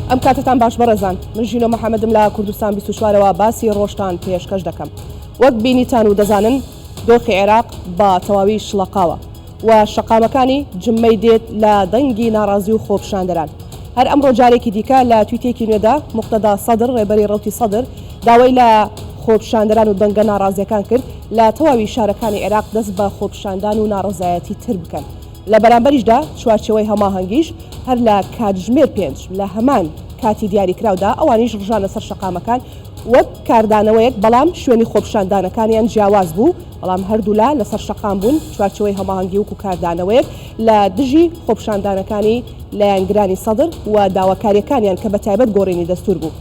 ئەم کاتەتان باش بەڕێزان من ژینۆ محەمەدم لە کوردستان 24ەوە باسی ڕۆژتان پێشکەش دەکەم وەک بینیتان و دەزانن دۆخی عێراق بە تەواوی شڵەقاوە و شەقامەکانی جممەی دێت لە دەنگی ناڕازی و خۆپیشاندەران. هەر ئەمڕۆ جارێکی دیکە لە تویتێکی نوێدا موقتەدا سەدر ڕێبەری ڕەوتی سەدر داوای لە خۆپیشاندەران و دەنگە ناڕازیەکان کرد لە تەواوی شارەکانی عێراق دەست بە خۆپیشاندان و ناڕەزایەتی تر بکەن. لە بەرامبەریشدا چوارچێوەی هەماهەنگیش هەر لە کاتژمێر پێنج لە هەمان کاتی دیاریکراودا ئەوانیش ڕژانە سەر شەقامەکان وەک کاردانەوەیەک، بەڵام شوێنی خۆپیشاندانەکانیان جیاواز بوو، بەڵام هەردوولا لەسەر شەقام بوون، چوارچێوەی هەماهەنگی وەکو کاردانەوەیەک لە دژی خۆپیشاندانەکانی لایەنگرانی سەدر و داواکارییەکانیان کە بەتایبەت گۆڕینی دەستوور بوو.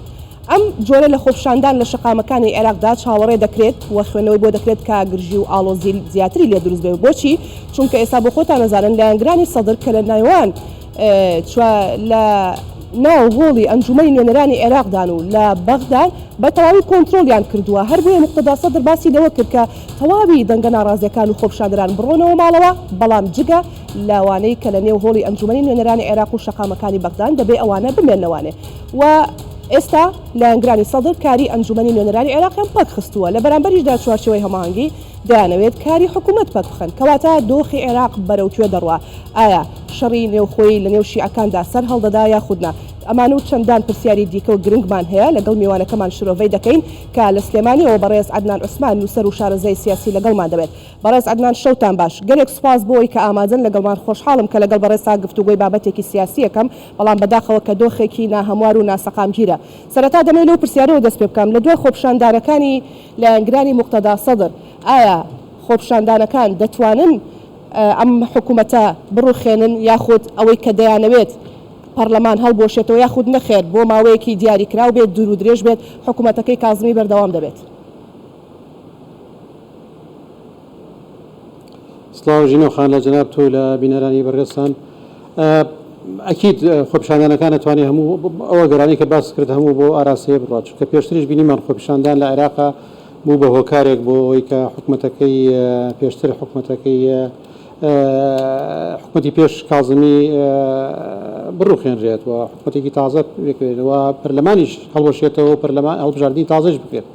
ئەم جۆرە لە خۆپیشاندان لە شەقامەکانی عێراقدا چاوەڕێ دەکرێت و خوێندنەوەی بۆ دەکرێت کە گرژی و ئاڵۆزی زیاتری لێ دروست بێت، بۆچی؟ چونکە ئێستا بۆ خۆتان ئەزانن لایەنگرانی سەدر کە لە نێوان لە ناو هۆڵی ئەنجومەنی نوێنەرانی عێراقدان و لە بەغدان بە تەواوی کۆنترۆڵیان کردووە، هەر بۆیە موقتەدا سەدر باسی لەوە کرد کە تەواوی دەنگە ناڕازیەکان و خۆپیشاندەران بڕۆنەوە ماڵەوە، بەڵام جگە لەوانەی کە لە نێو هۆڵی ئەنجومەنی نوێنەرانی عێراق و شەقامەکانی بەغدان دەبێ ئەوانە بمێننەوانێ و ئێستا لایەنگرانی سەدر کاری ئەنجومەنی نوێنەرانی عێراقیان پەکخستووە، لە بەرامبەریشدا چوارچێوەی هەماهەنگی دەیانەوێت کاری حکومەت پەک بخەن. کەواتە دۆخی عێراق بەرەو کوێ دەڕوا؟ ئایا شەڕی نێوخۆیی لەنێو شیعەکاندا سەر هەڵدەدا یاخود نا؟ ئەمانە و چەندان پرسیاری دیکە و گرنگمان هەیە لەگەڵ میوانەکەمان شرۆڤەی دەکەین کە لە سلێمانیەوە بەڕێز عەدنان عوسمان نووسەر و شارەزای سیاسی لەگەڵمان دەبێت. بەڕێز عەدنان شەوتان باش. گەلێک سوپاس بۆ ئەوەی کە ئامادەن لەگەڵمان خۆشحاڵم کە لەگەڵ بەڕێزتا گفتوگۆی بابەتێکی سیاسی ئەکەم بەڵام بەداخەوە کە دۆخێکی ناهەموار و ناسەقامگیرە. سەرەتا دەمەوێت لەو پرسیارەوە دەست پێ بکەم لە دوای خۆپیشاندانەکانی لایەنگرانی موقتەدا سەدر، ئایا خۆپیشاندانەکان دەتوانن ئەم حکومەتە بڕوخێنن یاخود ئەوەی کە دەیانەوێت پەڕلەمان هەڵبوەشێتەوە یاخود نەخێر بۆ ماوەیەکی دیاریکراو بێت دوور و درێژ بێت حکومەتەکەی کازمی بەردەوام دەبێت؟ سڵاو ژینۆ خان لە جەنابت و لە بینەرانی بەڕێزتان. ئەکید خۆپیشاندانەکان ئەتوانێ هەموو ئەو ئەگەرانەی کە باست کرد هەموو بۆ ئاراستەیە بڕات چونکە پێشتریش بینیمان خۆپیشاندان لە عێراقا بوو بە هۆکارێک بۆ ئەوەی کە حکومەتەکەی پێشتر حکومەتەکەی حکومەتی پێش کازمی بڕوخێنرێت و حکومەتێکی تازە پێکبێنێت و پەرلەمانیش هەڵوەشێتەوە و پەرلەمان هەڵبژاردنی تازەش بکرێت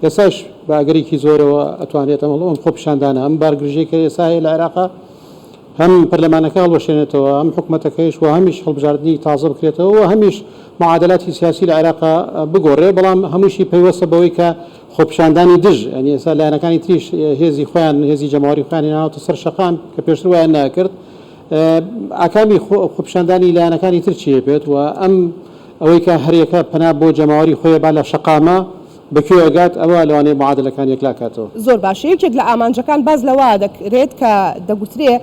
ئێستاش بە ئەگەرێکی زۆرەوە ئەتوانێت ئەم ئەم خۆپیشاندانە ئەم بارگرژیەی کە ئێستا هەیە لە عێراقا هەم پەرلەمانەکە هەڵوەشێنێتەوە هەم حکومەتەکەیش و هەمیش هەڵبژاردنی تازە بکرێتەوە و هەمیش معادلاتی سیاسی لە عێراقا بگۆڕێ بەڵام هەمووشی پەیوەستە بەوەی کە خۆپیشاندانی دژ یانی ئێستا لایەنەکانی تریش هێزی خۆیان هێزی جەماوەری خۆیان هێناوەتە سەر شەقام کە پێشتر وایان نەکرد ئاکامی خۆپیشاندانی لایەنەکانی تر چیە بێت و ئەم ئەوەی کە هەریەکە پەنا بۆ جەماوەری خۆی با لە شەقامە بە کوێ ئەگات ئەوە لەوانەیە معادلەکان یەکلا کاتەوە. زۆر باشە یەکێک لە ئامانجەکان باس لەوە دەکرێت کە دەگوترێ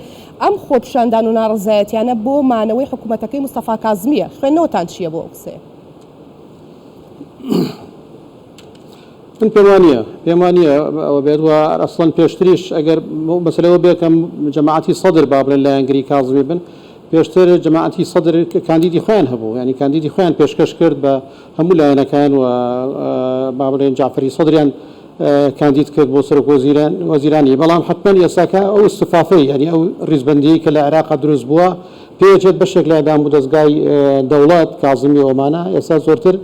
ئەم خۆپیشاندان و ناڕەزایەتیانە بۆ مانەوەی حکومەتەکەی مستەفا کازمییە، خوێندنەوەتان چییە بۆ ئەو قسەیە؟ من پێم وانییە پێم وانییە ئەوە بێت و ئەسڵەن پێشتریش ئەگەر مەسەلە ئەوە بێت کە جەماعەتی سەدر با بڵێن لایەنگری کازمی بن پێشتر جەماعەتی سەدر کاندیدی خۆیان هەبوو یانی کاندیدی خۆیان پێشکەش کرد بە هەموو لایەنەکان و با بڵێن جەعفەری سەدریان کاندید کرد بۆ سەرۆک وەزیران وەزیرانی بەڵام حتمما ئێستاکە ئەو استفافەی یانی ئەو ڕیزبەندیی کە لە عێراقا دروست بووە پێچێت بەشێک لە دام و دەزگای دەوڵەت کازمی ئۆمانە ئێستا زۆرتر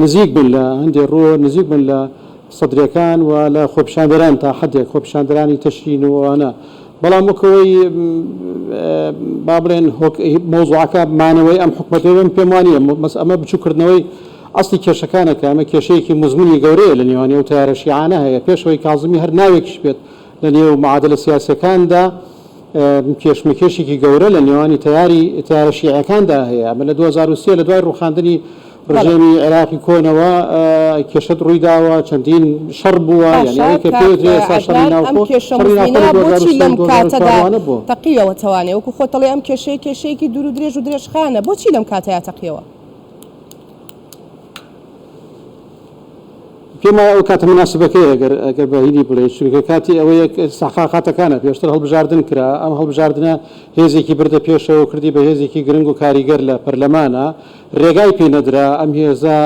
نزیک بن لە هەندێ ڕووە نزیک بن لە سەدرەکان و لە خۆپیشاندەران تا حدێک خۆپیشاندەرانی تەشرین و ئەوانە بەڵام وەک ئەوەی با بڵێن مەوزوعەکە مانەوەی ئەم حکومەتەی من پێم وانییە مەس ئەمە بچووکردنەوەی ئەسڵی کێشەکانە کە ئەمە کێشەیەکی موزمنی گەورەیە لە نێوانی ئەو تەیارە شیعانە هەیە پێش ئەوەی کازمی هەر ناوێکیش بێت لە نێو معادلە سیاسیەکاندا کێشمەکێشێکی گەورە لە نێوانی تەیاری تەیارە شیعەکاندا هەیە ئەمە لە 2003 لە دوای ڕووخاندنی ڕژێمی عێراقی کۆنەوە کێشەت ڕوویداوە چەندین شەڕ بووە یانی باشە ئەوەی کە کاک پێوترێ ئێستا شەڕی عەدنان ئەم ناوخۆ کێشە شەڕی ناوخۆ موزمینە لە بۆچی 2003 لەم و کاتەدا 2004 وانە بووە. تەقیەوە تەوانێ وەکو خۆت دەڵێی ئەم کێشەیە کێشەیەکی دوور و درێژ و درێژخایەنە بۆچی لەم کاتەیا تەقیەوە؟ پێم وایە ئەو کاتە موناسبەکەیە ئەگەر ئەگەر بە هینی بڵێی چونکە کاتی ئەوەیە سەحقاقاتەکانە پێشتر هەڵبژاردن کرا ئەم هەڵبژاردنە هێزێکی بردە پێشەوە کردی بە هێزێکی گرنگ و کاریگەر لە پەرلەمانە رێگای پێ نەدرا ئەم هێزە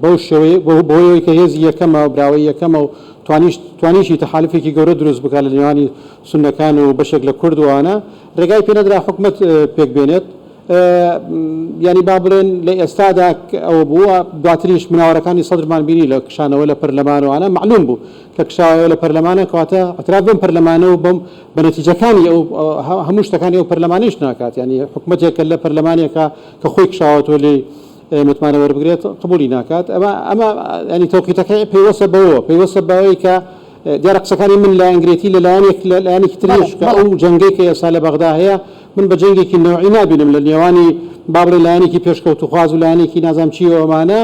بەو شێوەیە بەهۆی ئەوەی کە هێزی یەکەمە و براوەی یەکەمە و توانیش توانیشی تەحالفێکی گەورە دروست بکات لە نێوانی سوننەکان و بەشێک لە کورد و ئەوانە رێگای پێ نەدرا حکومەت پێک بێنێت. یانی با بڵێن لە ئێستادا ئەوە بووە دواتریش مناوەرەکانی سەدرمان بینی لە کشانەوە لە پەرلەمان و ئەوانە مەعلوم بوو کە کشاوەوە لە پەرلەمانە کەواتە اعتراف بەم پەرلەمانە و بەم بە نەتیجەکانی ئەو هەموو شتەکانی ئەو پەرلەمانیش ناکات یانی حکومەتێک کە لە پەرلەمانێکە کە خۆی کشاوەتەوە لێی متمانە وەربگرێت قبولی ناکات ئەمە ئەمە ینی تەوقیتەکەی پەیوەستە بەوە پەیوەستە بەوەی کە دیارە قسەکانی من لایەنگرێتی لە لایەنێک لە لایەنێکی تریش کە ئەو جەنگەی کە ئێستا لە بەغدا هەیە من بە جەنگێکی نەوعی نابینم لە نێوانی با بڵێن لایەنێکی پێشکەوتوخواز و لایەنێکی نازانم چی و ئەمانە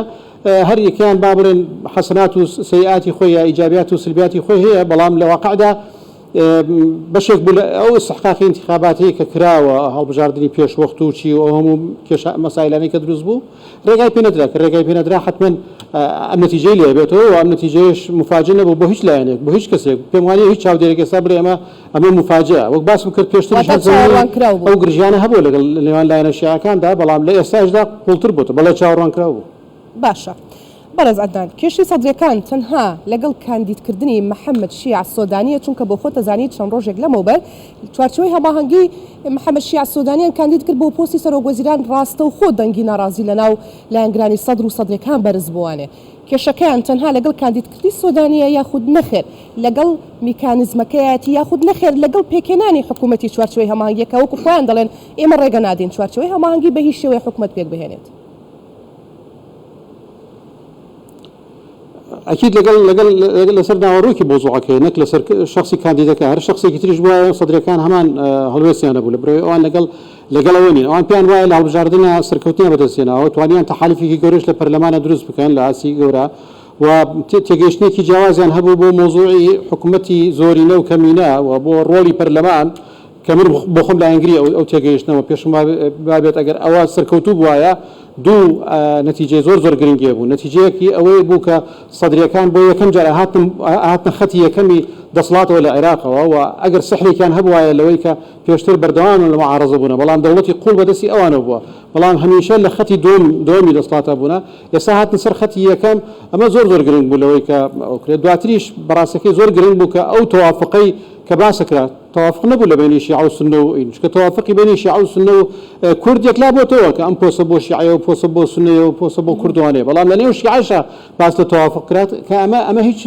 هەر یەکەیان با بڵێن حەسەنات و سەیئاتی خۆی یا ئیجابیات و سلبیاتی خۆی هەیە بەڵام لە واقعدا بەشێک بوو لە ئەو ئیستحقاقی ئینتیخاباتەی کە کراوە هەڵبژاردنی پێش وەخت و چی و ئەو هەموو کێشە مەسایلانەی کە دروست بوو ڕێگای پێ نەدرا کە ڕێگای پێ نەدرا حەتمەن ئەم نەتیجەی لێ بێتەوە و ئەم نەتیجەیەش مفاجئ نەبوو بۆ هیچ لایەنێک بۆ هیچ کەسێک پێم وانیە هیچ چاودێرێک ئێستا بڵێ ئەمە ئەمە مفاجئە وەک باسم کرد پێشتریش واتە هەر زەمینەی چاوەڕوانکراو ئەو بوو. گرژیانە هەبووە لەگەڵ لە نێوان لایەنە شیعەکاندا بەڵام لە ئێستاشدا قووڵتر بۆتەوە بەڵێ چاوەڕوانکراو بوو. باشە بەڕێز عەدنان کێشەی سەدریەکان تەنها لەگەڵ کاندیدکردنی محەمەد شیاع سۆدانیە چونکە بۆخۆت ئەزانی چەند ڕۆژێک لەمەوبەر چوارچێوەی هەماهەنگی محەمەد شیاع سۆدانیان کاندید کرد بۆ پۆستی سەرۆک وەزیران ڕاستەوخۆ دەنگی ناڕازی لەناو لایەنگرانی سەدر و سەدریەکان بەرز بووانێ کێشەکەیان تەنها لەگەڵ کاندیدکردنی سۆدانیە یاخود نەخێر لەگەڵ میکانزمەکەیەتی یاخود نەخێر لەگەڵ پێکهێنانی حکومەتی چوارچێوەی هەماهەنگیە کە وەکو خۆیان دەڵێن ئێمە ڕێگە نادەین چوارچێوەی هەماهەنگی بەهیچ شێوەیە حکومەت پێکبهێنێت. ئەکید لەگەڵ لەگەڵ لەسەر ناوەڕۆکی مەوزوعەکەی نەک لەسەر شخصی کاندیدەکە هەر شخصێکی تریش بوایە سەدرەکان هەمان هەڵوێستیان هەبوو لە برەوەی ئەوان لەگەڵ لەگەڵ ئەوە نین ئەوان پێیان وایە لە هەڵبژاردنە سەرکەوتنیان بەدەستهێناوە توانیان تەحالفێکی گەورەش لە پەرلەمانە دروست بکەن لە ئاستی گەورە و تێگەیشتنێکی جیاوازیان هەبوو بۆ مەوزوعی حکومەتی زۆرینە و کەمینە و بۆ ڕۆڵی پەرلەمان کە من بۆ خۆم لایەنگری ئەو تێگەیشتنەوە پێشم وابێت ئەگەر ئەوە سەرکەوتوو بوایە دوو نەتیجەی زۆر زۆر گرنگی هەبوو نەتیجەیەکی ئەوەی بوو کە سەدریەکان بۆ یەکەم جار هاتن هاتنە خەتی یەکەمی دەسڵاتەوە لە عێراقەوە و ئەگەر سحرێکیان هەبوایە لەوەی کە پێشتر بەردەوام لە معارەزە بوونە بەڵام دەوڵەتی قوڵ بەدەستی ئەوانەوە بووە بەڵام هەمیشە لە خەتی دوم دومی دەسڵاتە بوونە ئێستا هاتنە سەر خەتی یەکەم ئەمە زۆر زۆر گرنگ بوو لەوەی کە ئەوکرێت دواتریش بەڕاستەکەی زۆر گرنگ بوو کە ئەو تەوافقەی کە باسکرا تەوافق نەبوو لە بەینی شیعە و سوننە و ئین، چونکە تەوافقی بەینی شیعە و سوننە و کورد یەکلا بۆتەوە کە ئەم پۆستە بۆ شیعەیە و پۆستە بۆ سوننەیە و پۆستە بۆ کوردوانەیە، بەڵام لە نێو شیعەشا باس لە تەوافق کرا کە ئەمە ئەمە هیچ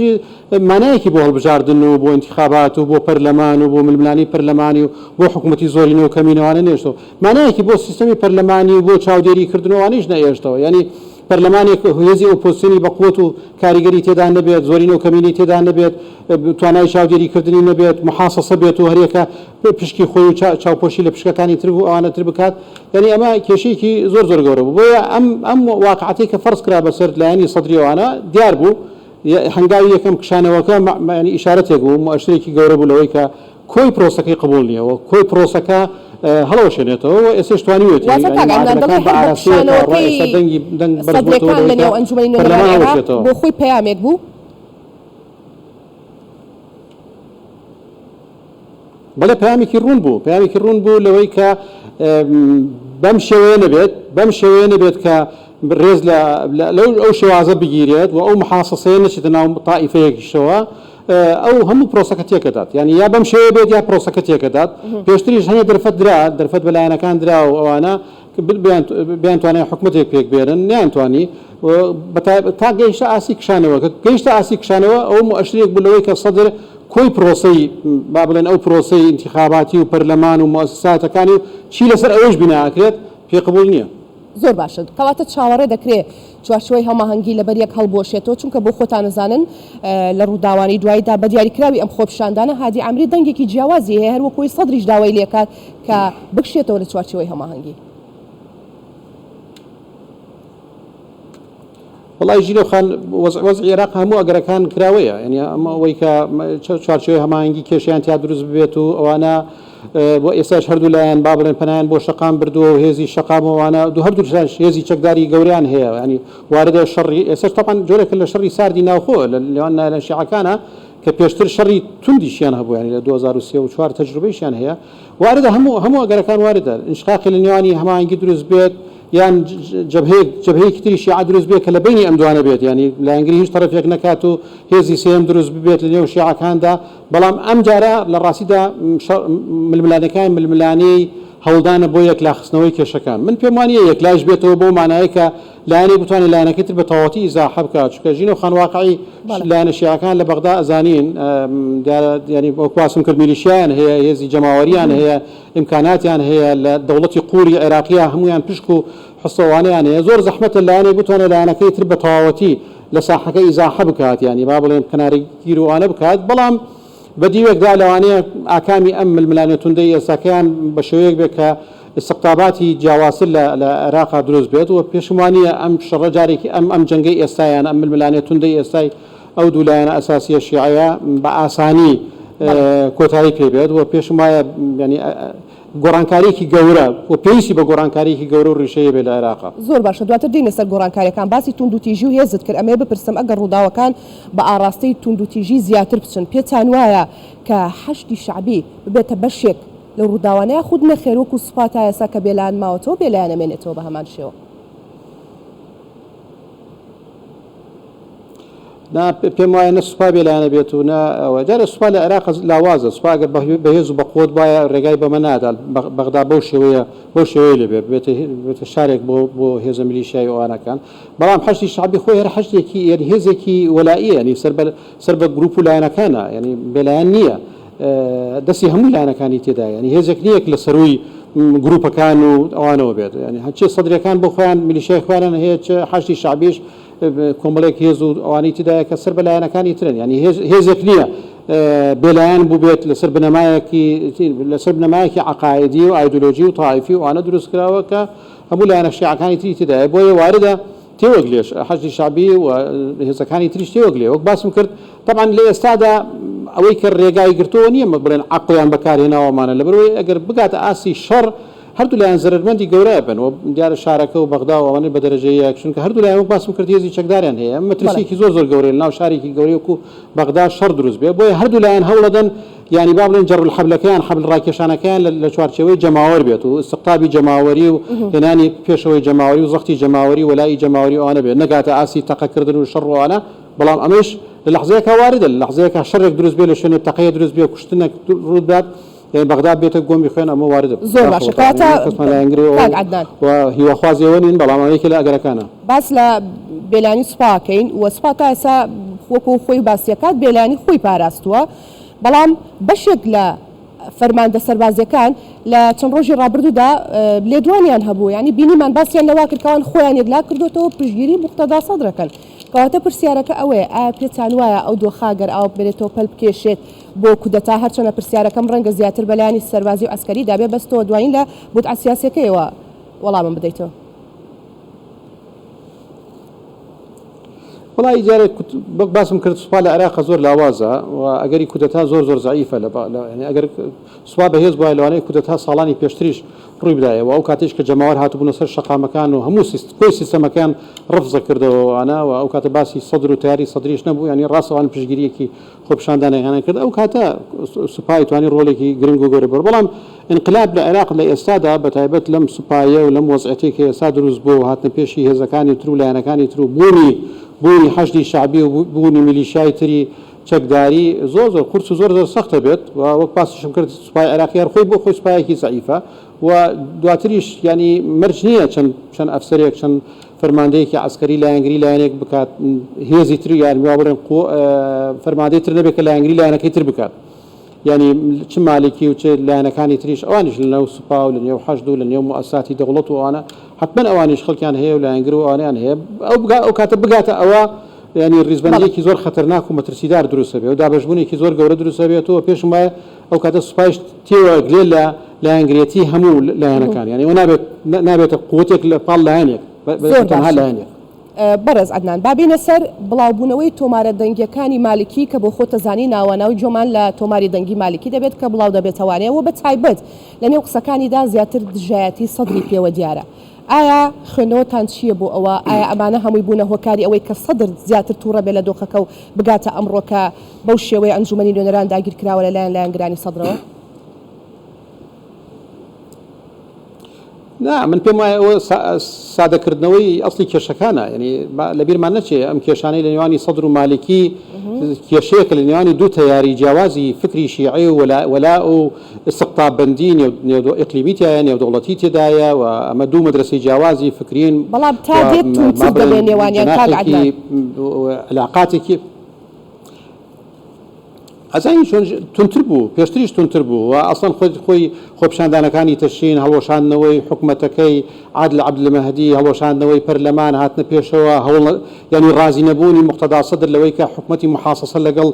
مانایەکی بۆ هەڵبژاردن و بۆ ئینتیخابات و بۆ پەرلەمان و بۆ ململانێی پەرلەمانی و بۆ حکوومەتی زۆرینە و کەمینەوانە نێشتەوە مانایەکی بۆ سیستەمی پەرلەمانی و بۆ چاودێری کردن و ئەوانەیش نەهێشتەوە یانی پەرلەمانێک هێزی ئۆپۆزسیۆنی بەقوەت و کاریگەری تێدا نەبێت، زۆرینە و کەمینەی تێدا نەبێت، توانای چاودێری کردنی نەبێت، محاسەسە بێت و هەریەکە پشکی خۆی و چاوپۆشی لە پشکەکانی تر و ئەوانە تر بکات، یانی ئەمە کێشەیەکی زۆر زۆر گەورە بوو. بۆیە ئەم ئەم واقعەتەی کە فەرز کرا بەسەر لایەنی سەدری ئەوانە دیار بوو، هەنگاوی یەکەم کشانەوەکە یانی ئیشارەتێک بوو، موئەشرێکی گەورە بوو لەوەی کە کۆی پرۆسەکەی قبوڵ نییە و کۆی پرۆسەکە هەڵەوەشێنێتەوە و ئێستەش توانیویەتی واتە یانی کاک عەدنان دەڵێی معادلەکان بە هەر بە ئاراستەیەکەوە ڕا کشانەوەکەی ئێستا دەنگی دەنگ بەرز بۆتەوە سەدرەکان لەوەی لە کە نێو ئەنجومەنی پەرلەمان نوێنەرانی عێراق هەڵوەشێتەوە. بۆ خۆی پەیامێک بوو؟ بەڵێ پەیامێکی ڕوون بوو، پەیامێکی ڕوون بوو لەوەی کە بەم شێوەیە نەبێت، بەم شێوەیە نەبێت کە ڕێز لە لەو ئەو شێوازە بگیرێت و ئەو محاسەسەیە نەچێتە ناو تائیفەیەکیشەوە، ئەو هەموو پرۆسەکە تێکەدات یانی یا بەم شێوەیە بێت یا پرۆسەکە تێکەدات پێشتریش هەنێ دەرفەت درا دەرفەت بە لایەنەکان درا و ئەوانە بیانتوانێت حکومەتێک پێک بێنن نیانتوانی تا گەیشتە ئاستی کشانەوە کە گەیشتە ئاستی کشانەوە ئەو مؤشرێک بوو لەوەی کە سەدر کۆی پرۆسەی با بڵێن ئەو پرۆسەی ئینتیخاباتی و پەرلەمان و موئەسەساتەکانی و چی لەسەر ئەوەیش بینا ئەکرێت پێ قبوڵ نییە. زۆر باشە کەواتە چاوەڕێ دەکرێ چوارچێوەی هەماهەنگی لەبەر یەک هەڵبوەشێتەوە چونکە بۆ خۆتان ئەزانن لە ڕووداوانی دواییدا بە دیاریکراوی ئەم خۆپیشاندانە هادی عامری دەنگێکی جیاوازی هەیە هەر وەکوی سەدریش داوای لێکات کە بکشێتەوە لە چوارچێوەی هەماهەنگی. وەڵای ژیرۆ خان وەزع وەزعی عێراق هەموو ئەگەرەکان کراوەیە یعنی ئەمە ئەوەی کە چوارچێوەی هەماهەنگی کێشەیان تیا دروست ببێت و ئەوانە بۆ ئێستاش هەردوو لایەن با بڵێن پەنایان بۆ شەقام بردووە و هێزی شەقام و ئەوانە دوو هەردوو لایەنش هێزی چەکداری گەورەیان هەیە یعنی واردە شەڕی ئێستاش تەبعەن جۆرێکە لە شەڕی ساردی ناوخۆ لە نێوان لایەنە شیعەکانە کە پێشتر شەڕی توندیشیان هەبوو یعنی لە 2003 و 4 تەجروبەیشیان هەیە واردە هەموو هەموو ئەگەرەکان واردە ئینشقاقی لە نێوانی هەماهەنگی دروست بێت یان جەبهەیەک جەبهەیەکی تری شیعە دروست بێت کە لە بەینی ئەم دوانە بێت یانی لایەنگری هیچ تەرەفێک نەکات و هێزی سێیەم دروست ببێت لە نێو شیعەکاندا بەڵام ئەم جارە لە ڕاستیدا ململانێکان ململانێی هەوڵدانە بۆ یەکلاخستنەوەی کێشەکان. من پێم وا نییە یەکلایش بێتەوە بەو مانایەی کە لایەنێک بتوانێت لایەنەکەی تر بە تەواوەتی ئیزاحە بکات، چونکە ژینۆ خان واقعی لایەنە شیعەکان لە بەغدا ئەزانین دیارە یانی وەک باسم کرد میلیشیایان هەیە، هێزی جەماوەرییان هەیە، ئیمکاناتیان هەیە، لە دەوڵەتی قووڵی عێراقییا هەموویان پشک و حسەوانەیان هەیە، زۆر زەحمەتە لایەنێک بتوانێت لایەنەکەی تر بە تەواوەتی لە ساحەکە ئیزاحە بکات، یانی با بڵێن کەنارگیر و ئەوانە بکات، بەڵام بە دیوێکدا لەوانەیە ئاکامی ئەم ململانێ توندەی ئێستاکەیان بە شێوەیەک بێت کە ئیستقتاباتی جیاوازتر لە لە عێراقا دروست بێت و پێشم وا نییە ئەم شەڕە جارێکی ئەم ئەم جەنگەی ئێستایان ئەم ململانێ توندەی ئێستای ئەو دوو لایەنە ئەساسییە شیعەیە بە ئاسانی کۆتایی پێ بێت و پێشم وایە یانی گۆڕانکارییەکی گەورە و پێویستی بە گۆڕانکارییەکی گەورە و ڕیشەیی بێت لە عێراقا. زۆر باشە دواتر دێینە سەر گۆڕانکارییەکان، باسی توندوتیژی و هێزت کرد، ئەمەوێ بپرسم ئەگەر ڕووداوەکان بە ئاڕاستەی توندوتیژی زیاتر بچن پێتان وایە کە حەشدی شەعبی ببێتە بەشێک لەو ڕووداوانە یاخود نەخێر وەکو سوپا تا ئێستا کە بێلایەن ماوەتەوە بێلایەن ئەمێنێتەوە بە هەمان شێوە؟ نا پێم وایە نە سوپا بێلایەنە بێت و نە ئەوە جارێ سوپا لە عێراق لاوازە سوپا ئەگەر بەهێز و بەقوەت بایە ڕێگای بەمە نادا بەغدا بەو شێوەیە بەو شێوەیە لێ بێت بێتە بێتە شارێک بۆ بۆ هێزە میلیشیای ئەوانەکان بەڵام حەشدی شەعبی خۆی هەر حەشدێکی یعنی هێزێکی وەلائیە یعنی سەر بە سەر بە گروپ و لایەنەکانە یعنی بێلایەن نییە دەستی هەموو لایەنەکانی تێدایە یعنی هێزێک نییە لە سەروی گروپەکان و ئەوانەوە بێت یعنی هەرچی سەدرەکان بۆ خۆیان میلیشیای خۆیان هەیە چ حەشدی شەعبیش کۆمەڵێک هێز و ئەوانەی تێدایە کە سەر بە لایەنەکانی ترن یانی هێزێک نییە بێلایەن بووبێت لەسەر بنەمایەکی لەسەر بنەمایەکی عقاعدی و ئایدۆلۆژی و تایفی و ئەوانە دروست کراوە کە هەموو لایەنە شیعەکانی تری تێدایە بۆیە واردە تێوەگلێش حەشدی شەعبی و هێزەکانی تریش تێوەگلێ وەک باسم کرد طبعا لە ئێستادا ئەوەی کە ڕێگای گرتەوە نییە بڵێن عەقڵیان بەکارهێناوەمانە لەبەرئەوەی ئەگەر بگاتە ئاستی شەڕ هەردوو لایەن زەرەرمەندی گەورە ئەبن و دیارە شارەکە و بەغدا و ئەوانەی بە دەرەجە یەک چونکە هەردوو لایەن وەک باسم کرد هێزی چەکداریان هەیە ئەم مەترسیەکی زۆر زۆر گەورەیە لەناو شارێکی گەورەی وەکو بەغدا شەڕ دروست بێ بۆیە هەردوو لایەن هەوڵەدەن یانی با بڵێن جەڕ حەبلەکەیان حەبل ڕاکێشانەکەیان لە چوارچێوەی جەماوەر بێت و ئیستقتابی جەماوەری و هێنانی پێشەوەی جەماوەری و زەختی جەماوەری وەلائی جەماوەری ئەوانە بێت نەگاتە ئاستی تەقەکردن و شەڕ و ئەوانە بەڵام ئەمەیش لە لەحزەیەکا واردە لە لەحزەیەکا شەڕێک دروست بێ لە شوێنێ تەقەیە دروست بێ کوشتنێک ڕووبدات یانی بەغدا بێتە گۆمی خوێن ئەمە واردە. زۆر باشە بەداخەوە کەواتە تاوانە کەسمان لایەنگری ئەو کاک عەدنان. و هیواخوازی ئەوە نین بەڵام ئەمە یەکێ لە ئەگەرەکانە. باس لە بێلایەنی سوپا ئەکەین و سوپا تا ئێستا وەکو خۆی باسی ئەکات بێلایەنی خۆی پاراستووە بەڵام بەشێک لە فەرماندە سەربازیەکان لە چەند ڕۆژی ڕابردوودا لێدوانیان هەبوو یانی بینیمان باسیان لەوە کرد کەوان خۆیان یەکلا کردۆتەوە پشتگیری موقتەدا سەدر ئەکەن کەواتە پرسیارەکە ئەوەیە ئایا پێتان وایە ئەو دۆخە گەر ئاو ببرێتەوە پەل بکێشێت بۆ کودەتا، هەرچەنە پرسیارەکەم ڕەنگە زیاتر بە لایەنی سەربازی و عەسکەریدا بێ، بەس تۆ دوایین لە بودعە سیاسیەکەیەوە وەڵامم بدەیتەوە. وەڵایی دیارە وەک باسم کرد سوپا لە عێراق زۆر لاوازە و ئەگەری کودەتا زۆر زۆر زەعیفە لە یانی ئەگەر سوپا بەهێز بوایە لەوانەیە کودەتا ساڵانی پێشتریش ڕووی بدایە و ئەو کاتەیش کە جەماوەر هاتبوونە سەر شەقامەکان و هەموو سیست کۆی سیستەمەکەیان ڕفزە کردەوە وانە و ئەو کاتە باسی سەدر و تەیاری سەدریش نەبوو یانی ڕاستە ئەوان پشتگیرییەکی خۆپیشاندانەکانیان کرد ئەو کاتە سوپای توانی ڕۆڵێکی گرنگ و گەورە بگێڕێت بەڵام ئینقلاب لە عێراق لە ئێستادا بە تایبەت لەم سوپایە و لەم وەزعیەتەی کە ئێستا دروست بووە و هاتنە پێشی هێزەکانی تر و لایەنەکانی تر و بوونی بوونی حەشدی شەعبی و بوونی میلیشیای تری چەکداری زۆر زۆر قورس و زۆر زۆر سەختە بێت و وەک باسیشم کرد سوپای عێراقی هەر خۆی بۆ خۆی سوپایەکی زەعیفە و دواتریش یانی مەرج نییە چەند چەند ئەفسەرێک چەند فەرماندەیەکی عەسکەری لایەنگری لایەنێک بکات هێزی تر یان وا بڵێن فەرماندەی تر نەبێت کە لایەنگری لایەنەکەی تر بکات یانی چ مالکی و چ لایەنەکانی تریش ئەوانیش لە نێو سوپا و لە نێو حەشد و لە نێو موئەسساتی دەوڵەت و ئەوانە حەتمەن ئەوانیش خەڵکیان هەیە و لایەنگر و ئەوانیان هەیە ئەو بگا ئەو کاتە بگاتە ئەوە یانی ڕیزبەندییەکی زۆر خەتەرناک و مەترسیدار دروست ئەبێ و دابەشبوونێکی زۆر گەورە دروست ئەبێت و پێشم وایە ئەو کاتە سوپایش تێوەگلێ لە لایەنگرێتی هەموو لایەنەکان یانی ئەوە نابێت نابێتە قوتێک لە پاڵ لایەنێک زۆر تەنها باشە لایەنێک. بەڕێز عەدنان با بێینە سەر بڵاوبوونەوەی تۆمارە دەنگیەکانی مالکی کە بۆ خۆتەزانی ناواناو گوێمان لە تۆماری دەنگی مالکی دەبێت کە بڵاو دەبێتەوانێ و بە تایبەت لە نێو قسەکانیدا زیاتر دژایەتی سەدری پێوە دیارە ئایا خوێندنەوەتان چییە بۆ ئەوە ئایا ئەمانە هەمووی بوونە هۆکاری ئەوەی کە سەدر زیاتر توڕە بێ لە دۆخەکە و بگاتە ئەمڕۆ کە بەو شێوەیە ئەنجومەنی نوێنەران داگیرکراوە لە لایەن لایەنگرانی سەدرەوە؟ نا من پێم وایە ئەوە سادەکردنەوەی ئەسڵی کێشەکانە، یانی با لەبیرمان نەچێ ئەم کێشانەی لە نێوانی سەدر و مالکی کێشەیەکە لە نێوانی دوو تەیاری جیاوازی فکری شیعی و وەلاء و ئیستقتاببەندی نێو ئیقلیمی تیایە، نێودەوڵەتی تێدایە و ئەمە دوو مەدرەسەی جیاوازی فکرین بەڵام تا و دێت با توندتر بڵێین دەبێ نێوانیان کاک جەناحێکی عەدنان. عیلاقاتێکی. ئەزانی چۆن توندتر بوو، پێشتریش توندتر بوو و ئەسڵەن خۆی خۆی خۆپیشاندانەکانی تشرین، هەڵوەشاندنەوەی حکومەتەکەی عادل عەبدولمەهدی، هەڵوەشاندنەوەی پەرلەمان، هاتنە پێشەوە، هەوڵ یانی ڕازی نەبوونی موقتەدا سەدر لەوەی کە حکومەتی موحاسەسە لەگەڵ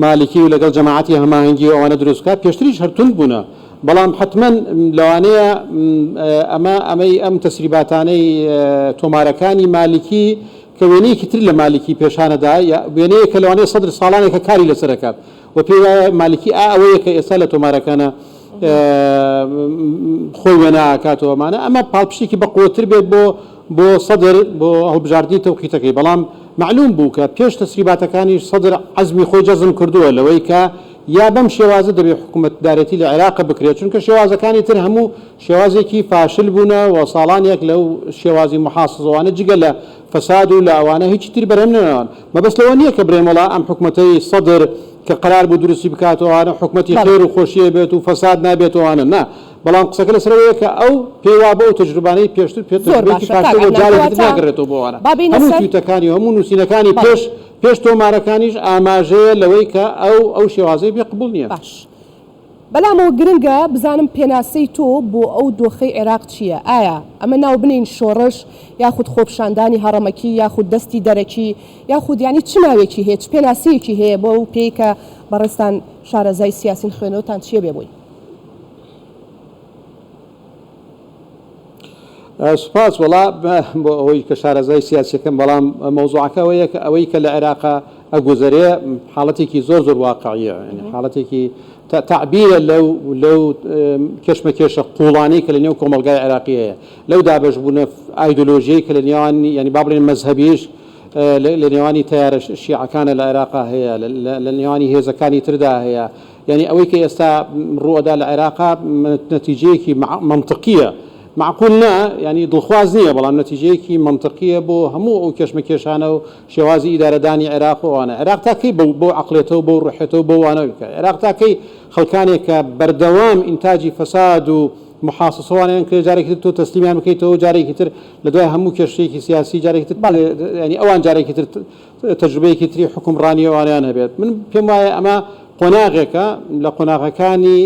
مالکی و لەگەڵ جەماعەتی هەماهەنگی و ئەوانە دروست بکات، پێشتریش هەر توند بوونە، بەڵام حەتمەن لەوانەیە ئەمە ئەمەی ئەم تەسریباتانەی تۆمارەکانی مالکی کە وێنەیەکی تر لە مالکی پێشانەدا، یا وێنەیەک کە لەوانەیە سەدر ساڵانێکە کاری لەسەر ئەکات و پێی وایە مالکی ئا ئەوەیە کە ئێستا لە تۆمارەکانە خۆی وێنا ئەکاتەوە ئەمانە، ئەمە پاڵپشتێکی بەقوەتر بێت بۆ بۆ سەدر بۆ هەڵبژاردنی تەوقیتەکەی، بەڵام مەعلوم بوو کە پێش تەسریباتەکانیش سەدر عەزمی خۆی جەزم کردووە لەوەی کە یا بەم شێوازە دەبێ حکومەتدارێتی لە عێراق بکرێت، چونکە شێوازەکانی تر هەموو شێوازێکی فاشل بوونە و ساڵانێک لەو شێوازی موحاسزەوانە جگە لە فەساد و لە ئەوانە هیچی تر بەرهەم نەناون. مەبەست لەوە نییە کە برێن وەڵا ئەم حکومەتەی سەدر کە قەرار بوو دروستی بکات و ئەوانە حکومەتی بەڵێ. خێر و خۆشی ئەبێت و فەساد نابێت و ئەوانە نا بەڵام قسەکە لەسەر ئەوەیە کە ئەو پێی وابوو ئەو تەجروبانەی پێشتر پێ زۆر تەجروبەیەکی باشە کاک فاشل بووە عەدنان جارێکی تر کەواتە ناگەڕێتەوە بۆ ئەوانە با بێینە هەموو سەر تویتەکانی و هەموو نووسینەکانی بەڵێ. پێش پێش تۆمارەکانیش ئاماژەیە لەوەی کە ئەو ئەو شێوازەی پێ قبوڵ نییە. باش. بەلامەوە گرنگە بزانم پێناسەی تۆ بۆ ئەو دۆخەی عێراق چییە؟ ئایا ئەمە ناو بنێین شۆڕش یاخود خۆپیشاندانی هەڕەمەکی یاخود دەستی دەرەکی یاخود یانی چ ناوێکی هەیە چ پێناسەیەکی هەیە بەو پێی کە بەڕێزتان شارەزای سیاسین خوێنەوەتان چییە بێ بۆی؟ سوپاس وەڵا بۆ ئەوەی کە شارەزای سیاسیەکەم بەڵام مەوزوعەکە ئەوەیە کە ئەوەی کە لە عێراقا ئەگوزەرێ حاڵەتێکی زۆر زۆر واقعیە یعنی حاڵەتێکی تەعبیرە لەو لەو کێشمەکێشە قوڵانەی کە لە نێو کۆمەڵگای عێراقی هەیە لەو دابەشبوونە ئایدۆلۆژیەی کە لە نێوان یعنی با بڵێن مەزهەبیش لە نێوانی تەیارە شیعەکانە لە عێراقا هەیە لە نێوانی هێزەکانی تردا هەیە یانی ئەوەی کە ئێستا ڕووئەدا لە عێراقا نەتیجەیەکی مەنتقییە، مەعقول نا، یانی دڵخواز نییە، بەڵام نەتیجەیەکی مەنتقییە بۆ هەموو ئەو کێشمەکێشانە و شێوازی ئیدارەدانی عێراق و ئەوانە. عێراق تا کەی بەو بەو عەقڵێتە و بەو ڕوحێتە و بەو وانە بکا؟ عێراق تا کەی خەڵکانێک کە بەردەوام ئینتاجی فەساد و محاسسە وانەیان کرێ جارێکی تر تۆ تەسلیمیان بکەیتەوە و جارێکی تر لە دوای هەموو کێشەیەکی سیاسی جارێکی تر بەڵێ. یانی ئەوان جارێکی تر تەجروبەیەکی تری حوکمڕانی ئەوانەیان هەبێت. من پێم وایە ئەمە قۆناغێکە لە قۆناغەکانی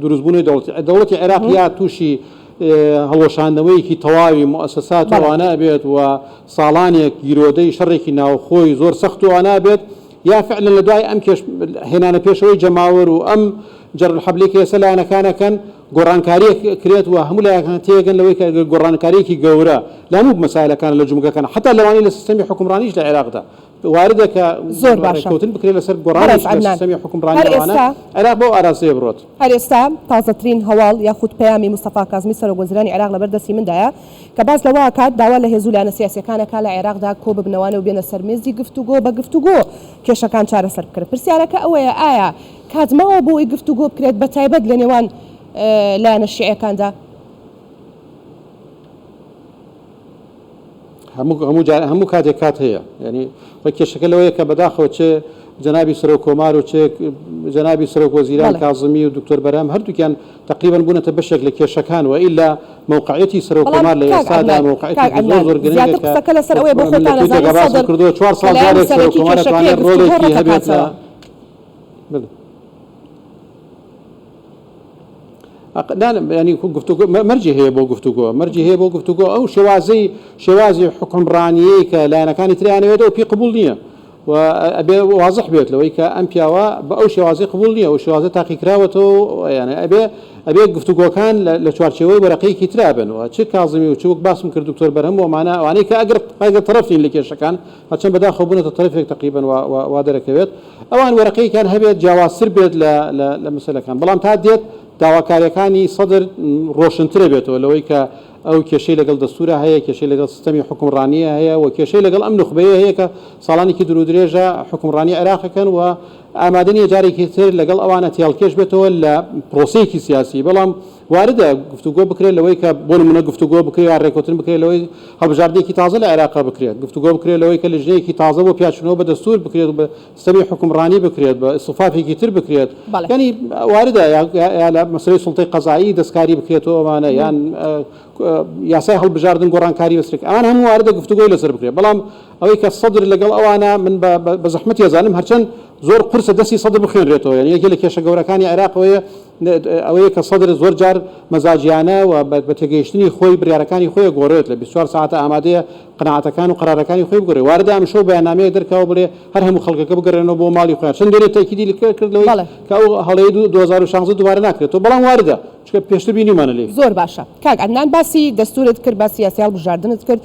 دروستبوونی دەوڵەتی دەوڵەتی عێراق یا تووشی هەڵوەشاندنەوەیەکی تەواوی موئەسەسات و ئەوانە ئەبێت و ساڵانێک گیرۆدەی شەڕێکی ناوخۆی زۆر سەخت و ئەوانە ئەبێت یا فعلا لە دوای ئەم کێش هێنانە پێشەوەی جەماوەر و ئەم جەر الحبلەی کە ئێستا لایەنەکان ئەکەن گۆڕانکارییەک کرێت و هەموو لایەکان تێگەن لەوەی کە ئەگەر گۆڕانکارییەکی گەورە لە هەموو مەسایلەکان لە جومگەکان حەتا لەوانەیە لە سیستەمی حوکمڕانیش لە عێراقدا واردە کە زۆر باشە ڕێککەوتن بکرێت لەسەر بەڕێز گۆڕانیش لە عەدنان سیستەمی حوکمڕانی هەر ئەوانە ئێستا عێراق بەو ئاراستەیە بڕۆت. هەر ئێستا تازەترین هەواڵ یاخود پەیامی مستەفا کازمی سەرۆک وەزیرانی عێراق لەبەر دەستی مندایە کە باس لەوە ئەکات داوا لە هێزو لایەنە سیاسیەکان ئەکا لە عێراقدا کۆببنەوانە و بێنە سەر مێزی گفتوگۆ بە گفتوگۆ کێشەکان چارەسەر بکرێن پرسیارەکە ئەوەیە ئایا کات ماوە بۆ ئەوەی گفتوگۆ بکرێت بە تایبەت لە نێوان لایەنە شیعیەکاندا؟ هەموو هەموو جار هەموو کاتێک کات هەیە یعنی خۆی کێشەکە لەوەیە کە بەداخەوە چ جەنابی سەرۆک کۆمار و چ جەنابی سەرۆک وەزیران کازمی و دکتۆر بەرهەم هەردووکیان تقریبا بوونەتە بەشێک لە کێشەکان و ئیلا مەوقعیەتی سەرۆک بەڵام کۆمار لە کاک ئێستادا عەدنان کاک مەوقعیەتێکی زۆر عەدنان زۆر گرنگە زیاتر کە قسەکە لەسەر ئەوەیە بۆ من لە خۆتان تویتێکا ئەزانن باسم سەدر کردووە چوار کە ساڵ لایەنی جارێک سەرۆک سەرەکی کۆمار کێشەکەیە ئەتوانێت گفتوگۆ ڕۆڵێکی هەبێت لە ڕەتەکاتەوە. بڵێ. ینی گفتوگۆ مەرجی هەیە بۆ گفتوگۆ مەرجی هەیە بۆ گفتوگۆ ئەو شێوازەی شێوازی حوکمڕانیەی کە لایەنەکانی تریانەوێت ئەو پێی قبوڵ نییە و ئەبێ وازح بێت لەوەی کە ئەم پیاوە بە ئەو شێوازی قبوڵ نییە و شێوازە تاقیکراوەتەوە یانە ئەبێ ئەبێ گفتوگۆکان لە چوارچێوەی وەرەقەیەکی ترا بن و چ کازمی و چ وەک باسم کرد دکتۆر بەرهەم و ئەمانە ئەوانەی کە ئەگەر ئەگەر تەرەف نین لە کێشەکان هەرچەند بەداخەوە بوونەتە تەرەفێک تەقریبەن وا دەرەکەوێت ئەوان وەرەقەیەکیان هەبێت جیاوازتر بێت لە لە مەسەلەکان، بەڵام تا دێت داواکاریەکانی سەدر ڕۆشنترە بێتەوە لەوەی کە ئەو کێشەی لەگەڵ دەستورا هەیە، کێشەی لەگەڵ سیستەمی حوکمڕانیە هەیە و کێشەی لەگەڵ ئەم نوخبەیە هەیە کە ساڵانێکی دوورودرێژە حوکمڕانی عێراق ئەکەن و ئامادە نییە جارێکی تر لەگەڵ ئەوانە تێهەڵکێش بێتەوە لە پرۆسەیەکی سیاسی، بەڵام واردە گفتوگۆ بکرێت لەوەی کە بۆ نمونە گفتوگۆ بکرێت یان رێککەوتن بکرێت لەوەی هەڵبژاردنێکی تازە لە عێراقا بکرێت، گفتوگۆ بکرێت لەوەی کە لیژنەیەکی تازە بۆ پیاچوونەوە بە دەستوور بکرێت و بە ستەمی حوکمڕانی بکرێت، بە ئیستیفافێکی تر بکرێت، یانی واردە یا لە مەسەلەی سوڵتەی قەزایی دەستکاری بکرێت و ئەمانە یان یاسای هەڵبژاردن گۆڕانکاری بەسەر ئەوان هەموو واردە گفتوگۆی لەسەر بکرێت، بەڵام ئەوەی کە سەدر لەگەڵ ئەوانە من بە زەحمەتی ئەزانم هەرچەند زۆر قورسە دەستی سەدر بخوێنرێتەوە یانی یەکێ لە کێشە گەورەکانی عێراق ئەوەیە ئەوەیە کە سەدر زۆر جار مەزاجیانە و بە تێگەیشتنی خۆی بڕیارەکانی خۆی گۆڕێت لە 24 ساعتە ئامادەیە قەناعەتەکان و قەرارەکانی خۆی بگۆڕێ واردە ئەمشەو بەیاننامەیەک دەرکاوە بڵێ هەر هەموو خەڵکەکە بگەڕێنەوە بۆ ماڵی خۆیان چەند دوێنێ تەئکیدی کرد لەوەی کە ئەو هەڵەی 2016 دووبارە ناکرێتەوە بەڵام واردە چونکە پێشتر بینیومانە لێی. زۆر باشە کاک عەدنان باسی دەستورت کرد باسی یاسای هەڵبژاردنت کرد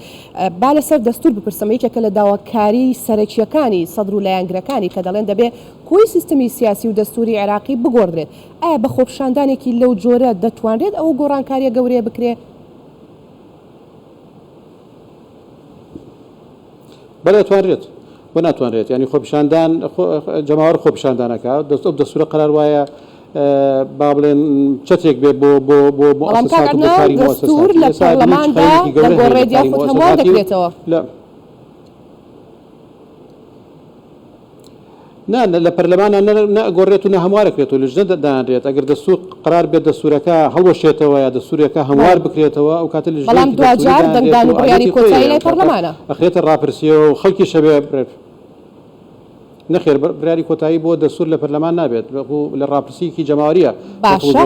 با لەسەر دەستور بپرسم یەکێکە لە داواکاری سەرەکیەکانی سەدر و لایەنگرەکانی کە دەڵێن دەبێ کۆی سیستمی سیاسی و دەستوری عێراقی بگۆڕدرێت ئایا بە خۆپیشاندانێکی لەو جۆرە دەتوانرێت ئەو گۆڕانکاریە گەورەیە بکرێ؟ بەلێ ئەتوانرێت بۆ ناتوانرێت یانی خۆپیشاندان جەماوەر خۆپیشاندانەکە دەست ئەو دەستورە قەرار وایە با بڵێن چەترێک بێ بۆ بۆ بۆ بۆ بەڵام کاک ئەساسات و بۆ عەدنان کاری دەستور مؤسساتی لە ئێستا ئەبینین چ پەرلەماندا خەلەلێکی گەورە هەیە لە دەگۆڕێت کاری یاخود هەموار مؤسساتی و دەکرێتەوە؟ لە نا لە پەرلەمانا نە ئەگۆڕێت و نە هەموار ئەکرێت و لجنە دانرێت ئەگەر دەستور قەرار بێت دەستورەکە هەڵوەشێتەوە یا دەستورەکە هەموار بەڵێ بکرێتەوە ئەو کاتە بەڵام لجنەیەکی دەستوری دواجار دانرێت دەنگدان و و بڕیاری ئالیەتی خۆی کۆتایی هەیە لای ئەو کاتە پەرلەمانە. ئەخرێتە ڕاپرسیەوە و خەڵکیش هەبێ نەخێر بڕیاری کۆتایی بۆ دەستور لە پەرلەمان نابێت بەڵکو لە ڕاپرسیەکی جەماوەریە باشە.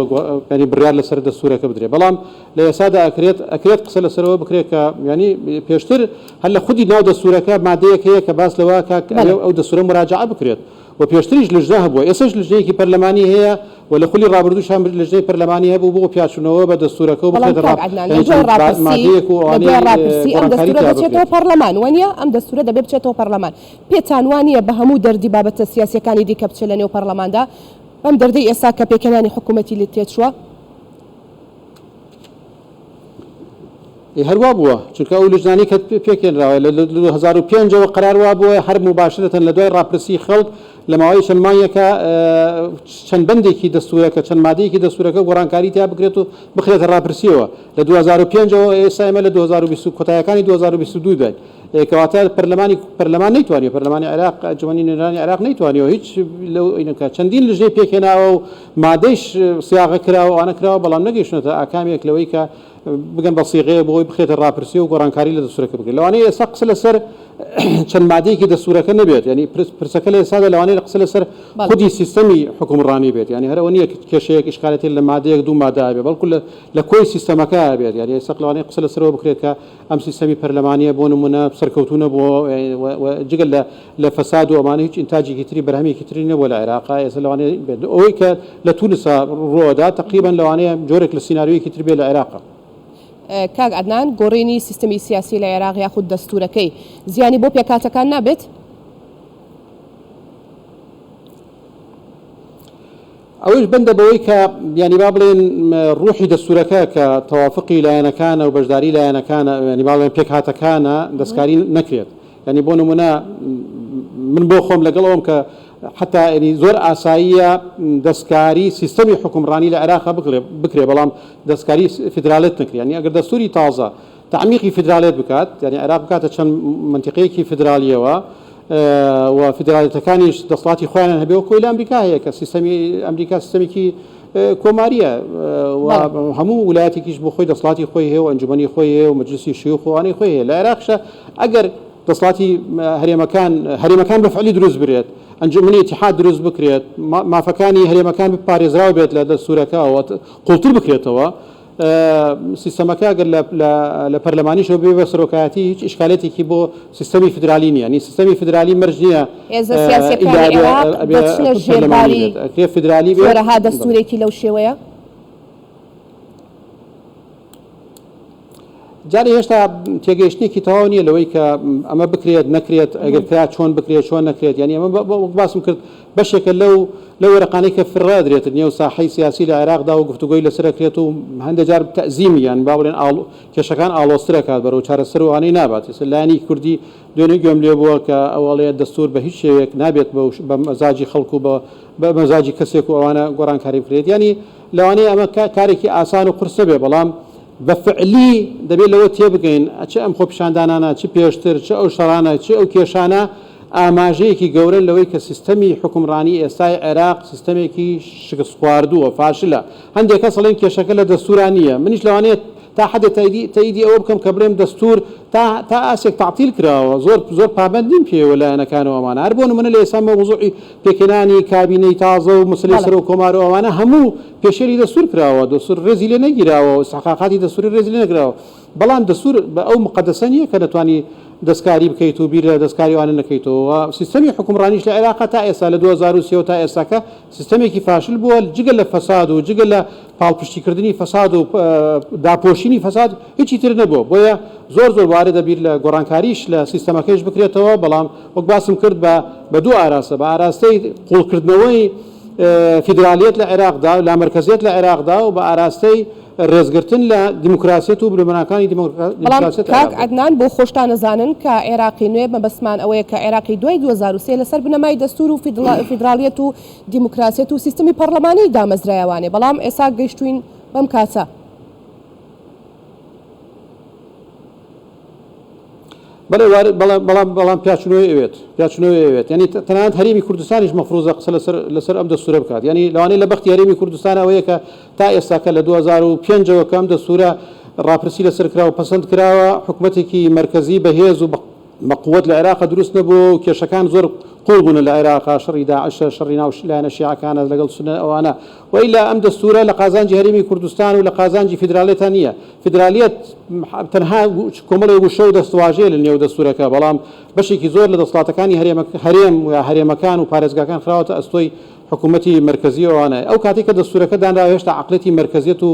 ینی بڕیار لەسەر دەستورەکە بدرێت بەڵام لە ئێستادا ئەکرێت ئەکرێت قسە لەسەرەوە بکرێت کە ینی پێشتر هەر لە خودی ناو دەستورەکە مادەیەک هەیە کە باس لەوە کە ئەو دەستورە مراجعە بکرێت و پێشتریش لجنە هەبووە ئێستاش لجنەیەکی پەرلەمانی هەیە و لە خولی ڕابردووش هەم لجنەی پەرلەمانی هەبوو بۆ پیاچوونەوە بە دەستورەکە و بەڵام بخرێتە کاک ڕاپ عەدنان لە یانی دوای چەند ڕاپرسی مادەیەک و لە ئەوانەی دوای ڕاپرسی ئەم گۆڕانکاری دەستورە تیا دەچێتەوە بکرێت. پەڕلەمان وەنیە؟ ئەم دەستورە دەبێ بچێتەوە پەڕلەمان پێتان وا نییە بە هەموو دەردی بابەتە سیاسییەکانی دیکە بچێت لە نێو پەڕلەماندا بەم دەردەی ئێستا کە پێکهێنانی حکوومەتی لێ تێچووە؟ ئێ هەر وا بووە، چونکە ئەو لجنانەی کە پێکهێنراوە لە 2005 ەوە قەرار وا بووە هەر موباشرەتەن لە دوای ڕاپرسی خەڵک لە ماوەی چەند مانگێکا چەند بەندێکی دەستوورەکە چەند مادەیەکی دەستوورەکە گۆڕانکاری تیا بکرێت و بخرێتە ڕاپرسیەوە لە 2005 ەوە ئێستا ئێمە لە 2020 کۆتایەکانی 2022 داین کەواتە پەرلەمانی پەرلەمان نەیتوانیوە پەرلەمانی عێراق ئەنجومەنی نوێنەرانی عێراق نەیتوانیوە هیچ لەو ئینەکە چەندین لژنەی پێکهێناوە و مادەیش سیاغە کراوە ئەوانە کراوە بەڵام نەگەیشتونەتە ئاکامێک لەوەی کە بگەن بە سیغەیە بۆ ئەوەی بخرێتە ڕاپرسی و گۆڕانکاری لە دەستوورەکە بکرێت لەوانەیە ئێستا قسە لەسەر چەند مادەیەکی دەستوورەکە نەبێت یعنی پرسەکە لە ئێستادا لەوانەیە قسە لەسەر خودی سیستەمی حکومڕانی بێت یعنی هەر ئەوە نییە کێشەیەک ئیشکالەتێک لە مادەیەک دوو مادە بێت بەڵکو لە کۆی سیستەمەکە بێت یعنی ئێستا لەوانەیە قسە لەسەرەوە بکرێت کە ئەم سیستەمی پەرلەمانییە بۆ نموونە سەرکەوتوو نەبووە و جگە لە لە فەساد و ئەمانە هیچ ئینتاجێکی تری بەرهەمێکی تری نەبووە لە عێراقا ئێستا لەوانەیە بێت ئەوەی کە لە تونسا ڕووەدا تەقریبەن لەوانەیە جۆرێک لە سیناریۆیەکی تر بێت لە عێراقا. کاک عەدنان گۆڕینی سیستمی سیاسی لە عێراق یاخود دەستوورەکەی زیانی بۆ پێکهاتەکان نابێت؟ ئەوەیش بەندە بەوەی کە یانی با بڵێین ڕوحی دەستوورەکە کە تەوافقی لایەنەکانە و بەشداری لایەنەکانە یانی با بڵێن پێکهاتەکانە دەستکاری نەکرێت یانی بۆ نمونە من بۆ خۆم لەگەڵ ئەوم کە حتا ینی زۆر ئاساییە دەستکاری سیستەمی حکومڕانی لە عێراق بکرێ بەڵام دەستکاری فیدرالێت نەکرێ یانی ئەگەر دەستوری تازە تەعمیقی فیدرالێت بکات، یانی عێراق بکاتە چەند مەنتیقەیەکی فیدرالییەوە و فیدرالێتەکانیش دەسەڵاتی خۆیانیان هەبێ وەک ئەوەی لە ئەمریکا هەیە کە سیستەمی ئەمریکا سیستەمێکی کۆمارییە و هەموو ولایەتێکیش بۆ خۆی دەسەڵاتی خۆی هەیە و ئەنجومەنی خۆی هەیە و مەجلیسی شیوخ و ئەوانەی خۆی هەیە لە عێراقیشا ئەگەر دەسەڵاتی هەرێمەکان هەرێمەکان بە فعلی دروست برێت ئەنجومەنی ئیتیحاد دروست بکرێت مافەکانی هەرێمەکان بپارێزراو بێت لە دەستوورەکەوە قوڵتر بکرێتەوە سیستەمەکە ئەگەر لە پەرلەمانیشەوە بێ بە سەرۆکایەتی هیچ ئیشکالێتێکی بۆ سیستەمی فیدرالی نییە نی سیستەمی فیدرالی مەرج نییە هێزە سیاسیەکانی عێراق دەچنە ژێر باری ئەکرێ فیدرالی بێت جۆرەها دەستوورێکی لەو شێوەیە؟ جارێ هێشتا تێگەیشتنێکی تەواو نییە لەوەی کە ئەمە بکرێت نەکرێت، ئەگەر کرا چۆن بکرێت چۆن نەکرێت، یانی ئەمە وەک باسم کرد بەشێکە لەو لەو وەرەقانەی کە فڕە ئەدرێتە نێو ساحەی سیاسی لە عێراقدا و گفتوگۆی لەسەر ئەکرێت و هەندێک جار تەئزیمی یان با بڵێن ئاڵ کێشەکان ئاڵۆزتر ئەکات بەرەو چارەسەر و ئەوانەی نابات. ئێستا لایەنی کوردی دوێنێ گوێم لێ بووە کە ئەو ئەڵێ دەستوور بە هیچ شێوەیەک نابێت بەو بە مەزاجی خەڵک و بە بە مەزاجی کەسێک و ئەوانە گۆڕانکاری بکرێت. یانی لەوانەیە ئەمە کارێکی ئاسان و قورس نەبێت بەڵام بە فعلی دەبێت لەوە تێبگەین چ ئەم خۆپیشاندانانە چ پێشتر چ ئەو شەڕانە چ ئەو کێشانە ئاماژەیەکی گەورەن لەوەی کە سیستەمی حوکمڕانی ئێستای عێراق سیستەمێکی شکستخواردووە، فاشلە. هەندێک کەس ئەڵێن کێشەکە لە دەستوورا نییە. منیش لەوانەیە تا حەدێ تەئیدی تەئیدی ئەوە بکەم کە بڵێم دەستوور تا تا ئاستێک تەعتیل کراوە، زۆر زۆر پابەند نین پێیەوە لایەنەکان و ئەمانە. هەر بۆ نموونە لە ئێستا مەوزوعی پێکهێنانی کابینەی تازە و مەسەلەی سەرۆک کۆمار و ئەوانە هەموو پێشێلی دەستوور کراوە، دەستوور ڕێزی لێ نەگیراوە و ئیستحقاقاتی دەستووری ڕێزی لێ نەگراوە. بەڵام دەستوور بە ئەو موقەدەسە نییە کە نەتوانی دەستکاری بکەیت و بیر لە دەستکاری ئەوانە نەکەیتەوە و سیستەمی حوکمڕانیش لە عێراقا تا ئێستا لە 2003 ەوە تا ئێستاکە سیستەمێکی فاشل بووە جگە لە فەساد و جگە لە پاڵپشتیکردنی فەساد و داپۆشینی فەساد هیچی تر نەبووە بۆیە زۆر زۆر واردە بیر لە گۆڕانکاریش لە سیستەمەکەیش بکرێتەوە بەڵام وەک باسم کرد بە بە دوو ئاراستە بە ئاراستەی قوڵکردنەوەی فیدرالیەت لە عێراقدا و لامەرکەزیەت لە عێراقدا و بە ئاراستەی ڕێزگرتن لە دیموکراسیەت و بنەماکانی بەڵام دیموکراسیەت لە کاک عێراقدا. عەدنان بۆ خۆشتان ئەزانن کە عێراقی نوێ مەبەستمان ئەوەیە کە عێراقی دوای 2003 لەسەر بنەمای دەستور و فیدراڵیەت و دیموکراسیەت و سیستمی پەڕلەمانی دامەزرایەوانێ بەڵام ئێسا گەیشتوین بەم کاتە. بەڵێ وارد بەڵام بەڵام بەڵام پیاچونەوەی ئەوێت پیاچونەوەی ئەوێت یعنی تەنانەت هەرێمی کوردستانیش مەفروزە قسە لەسەر لەسەر ئەم دەستورە بکات یعنی لەوانەیە لە بەختی هەرێمی کوردستان ئەوەیە کە تا ئێستا کە لە 2005ەوە کە ئەم دەستورە ڕاپرسی لەسەر کرا و پەسەند کراوە حکومەتێکی مەرکەزی بەهێز و بە قوت لە عێراق دروست نەبوو و کێشەکان زۆر قوڵ بوون لە عێراق شەڕی داعشە شەڕی ناو لایەنە شیعەکانە لەگەڵ سوننە ئەوانە وئیلا ئەم دەستورە لە قازانجی هەرێمی کوردستان و لە قازانجی فیدراڵێتا نییە فیدرالیەت تەنها کۆمەڵێک وشە و دەستواژەیە لە نێو دەستورەکە، بەڵام بەشێکی زۆر لە دەسڵاتەکانی هەرێم و هەرێمەکان و پارێزگاکان خراوەتە ئەستۆی حکوومەتی مەرکەزی ئەوانە. ئەو کاتەی کە دەستورەکە دانراوە هێشتا عەقڵیەتی مەرکەزیەت و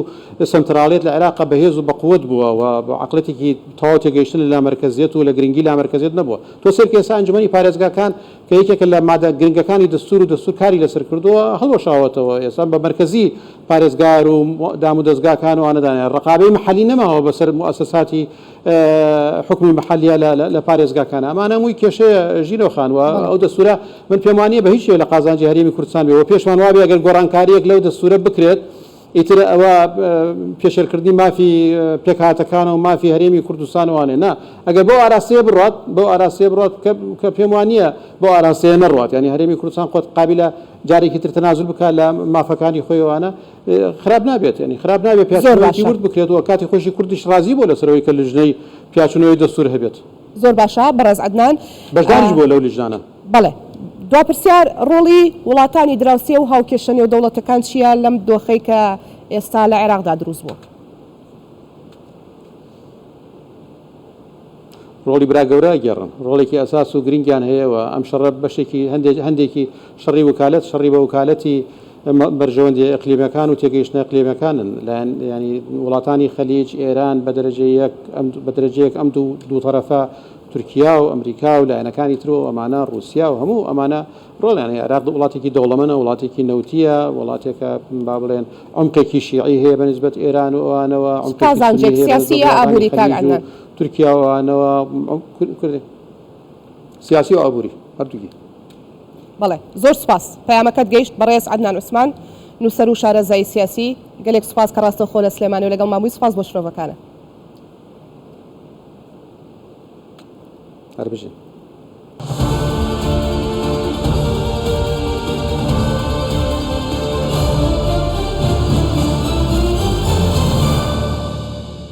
سەنتراڵیەت لە عێراقا بەهێز و بەقوەت بووە و عەقڵیەتێکی تەواو تێگەیشتن لە لامەرکەزیەت و لە گرنگی لامەرکەزیەت نەبووە. تۆ سەیرکە ئێستا ئەنجومەنی پارێزگاکان کە یەکێکە لە مادە گرنگەکانی دەستور و دەستور کاری لەسەر کردووە هەڵوەشاوەتەوە ئێستا بە مەرکەزی پارێزگار و دامودەزگاکان و ئەوانە دانرا ڕەقابەی مەحەلی نەماوە بەسەر موئەسەساتی حوکمی مەحەلیە لە پارێزگاکان ئەمانە هەمووی کێشەیە ژینۆ خان و ئەو دەستورە من پێم وانییە بە هیچ شێوە لە قازانجی هەرێمی کوردستان بێ و پێشمان وابێ ئەگەر گۆڕانکارییەک لەو دەستورە بکرێت ئیتر ئەوە پێشێلکردنی مافی پێکهاتەکانە و مافی هەرێمی کوردستان و ئەوانەیە. نا، ئەگەر بەو ئاراستەیە بڕوات، بەو ئاراستەیە بڕوات کە کە پێم وا نییە بەو ئاراستەیە نەڕوات. یانی هەرێمی کوردستان خۆت قابیلە جارێکی تر تەنازول بکات لە مافەکانی خۆی و ئەوانە، خراپ نابێت. یانی خراپ نابێت زۆر پیاچوونەوەیەکی باشە. ورد بکرێت و کاتی خۆیشی کوردیش ڕازی بووە لەسەر ئەوەی کە لیژنەی پیاچوونەوەی دەستوور هەبێت. زۆر باشە بەڕێز عەدنان. بەشداریش بووە لەو لیژنانە. بەڵێ. دوا پرسیار، ڕۆڵی وڵاتانی دراوسێ و هاوکێشە نێودەوڵەتەکان چییە لەم دۆخەی کە ئێستا لە عێراقدا دروست بووە؟ ڕۆڵی برا گەورە ئەگێڕن، ڕۆڵێکی ئەساس و گرنگیان هەیە و ئەم شەڕە بەشێکی هەندێک هەندێکی شەڕی وکالەت، شەڕی بە وکالەتی بەرژەوەندییە ئیقلیمیەکان و تێگەیشتنە ئیقلیمیەکانن. لایەن یانی وڵاتانی خەلیج، ئێران بە دەرەجەی یەک ئەم بە دەرەجەیەک ئەم دوو دوو تەرەفە تورکیا و ئەمریکا و لایەنەکانی تر و ئەمانە ڕوسیا و هەموو ئەمانە ڕۆڵیان هەیە. عێراق وڵاتێکی دەوڵەمەنە، وڵاتێکی نەوتییە، وڵاتێکە با بڵێن عومقێکی شیعی هەیە بە نیسبەت ئێران و ئەوانەوە، چ عومقێکی سوننی قازانجێک هەیە بە سیاسی نیسبەت یا وڵاتانی ئابووری کاک خەلیج و عەدنان؟ تورکیا و ئەوانەوە، سیاسی و ئابووری هەردووکی. بەڵێ زۆر سوپاس پەیامەکەت گەیشت بەڕێز عەدنان عوسمان نووسەر و شارەزای سیاسی گەلێک سوپاس کە ڕاستەوخۆ لە سلێمانیەوە لەگەڵمان بووی سوپاس بۆ شرۆڤەکانت. هەر بژین.